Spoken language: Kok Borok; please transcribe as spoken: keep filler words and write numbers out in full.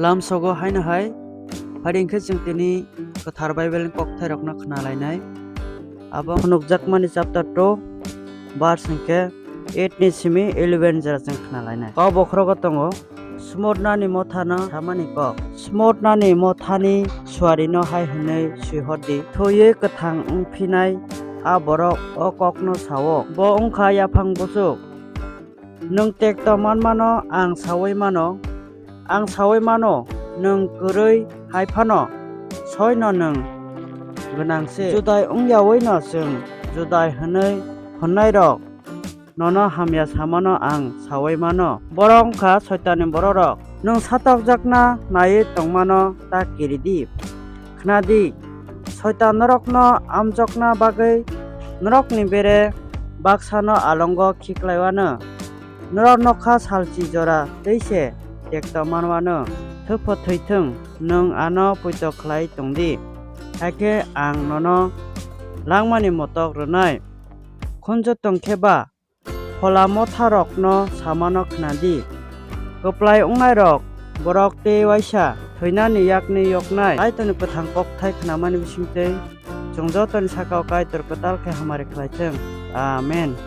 Lamsogo haino hai, phari hwnkhe chwng tini kwthar Bible ni kokthairokno khna lainai. Abo nukjakmani chapter two, verse hwnkhe eight ni simi eleven jora chwng khna lainai. Kok bokhorogo tongo, Smurnani mothano samani kok. Smurnani mothani suarino hai hwnwi swihor di, thwiwi kwthang wng phinai a borok o kokno sa-o. Bo wng kha yaphang buchuk. Nwng tekto manmano ang saui mano, ang saui mano, nwng kwrwi hai phano soino nwng gwnang se. Judai wng yaui'-no chwng Judai hwnwi hwnnairok nono hamya samano ang saui mano. Borok wng kha Soitanni bororok. Nwng satokjakna naiwi tongmano ta kiri di. Khna di, Soitan norokno amjokna bagwi norokni bere baksano alongo khiklaiwano. Norok nokha salchi jora tei se tekto manwano. Thwpho thwithwng, nwng ano poito khlai tong di, hakhe ang nono langmani motok rwnai. Khunju tong khe ba, phola motharokno samano khna di. Kwplai wngnairok borok tei uaisa thwinani yakni yoknai. Kaitorni kwthang kokthai khnamani bisingtwi chwng jotoni saka-o Kaitor kwtal khe hamari khlai thung. Amen.